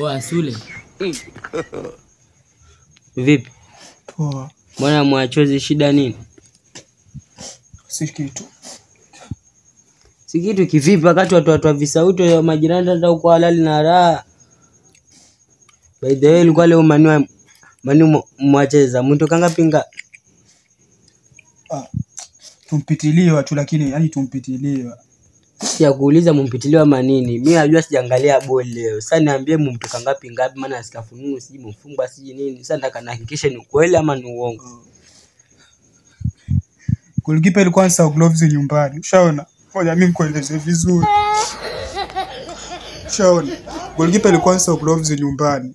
Oa Sule. Vipi? Poa. Mbona mwachozi shida nini? Si kitu. Si kitu kivipi wakati watu wa visauti wa majirani hata huko halali na raha. By the way ilikuwa leo Manu mwacheza mtu kanga pinga. Ah. Tumpitiliwa tu lakini yani tumpitiliwa. Ya kuuliza mumpitiliwa manini? Mimi najua sijaangalia boli leo. Sasa niambie mumtoka ngapi ngapi maana sikafununu siji mfungwa siji nini. Sasa nataka nihakikishe ni kweli ama ni uongo. Goalkeeper ilikuwa anasahau gloves nyumbani. Ushaona? Ngoja mimi nikueleze vizuri. Ushaona? Goalkeeper ilikuwa anasahau gloves nyumbani.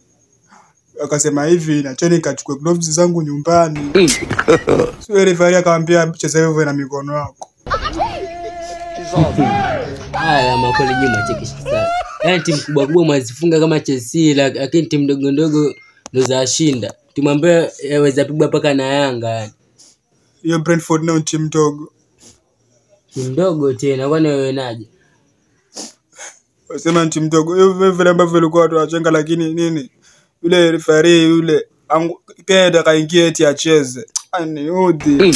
Akasema hivi na cheni kachukue gloves zangu nyumbani. Sio referee akamwambia cheza hivyo na mikono yako. Haya makweli nyinyi machekesha sana. Yaani timu kubwa kubwa mwazifunga kama Chelsea lakini timu ndogo ndogo ndo zashinda. Timu ambayo yaweza pigwa paka na Yanga yani. Hiyo Brentford nao timu ndogo. Timu ndogo tena kwani wewe naje? Wasema timu ndogo. Hiyo vile ambavyo ilikuwa watu wachenga lakini nini? Yule referee yule pia atakaingia eti acheze. Aniudhi.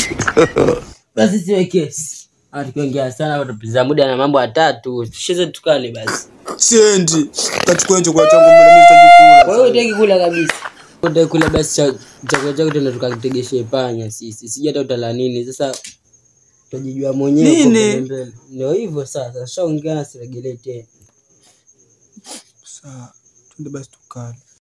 Basi siwe kesi. Tukiongea sana tutapiza muda na mambo matatu. Tusheze tukale basi. Siendi. Tachukua chakula changu mimi sitaki kula. Wewe hutaki kula kabisa. Hutaki kula basi chakula chako tena tukakitegeshe panya sisi. Sijui hata utala nini. Sasa utajijua mwenyewe huko mbele. Ndio hivyo sasa. Shaongea na siregelee tena. Sawa. Twende basi tukale.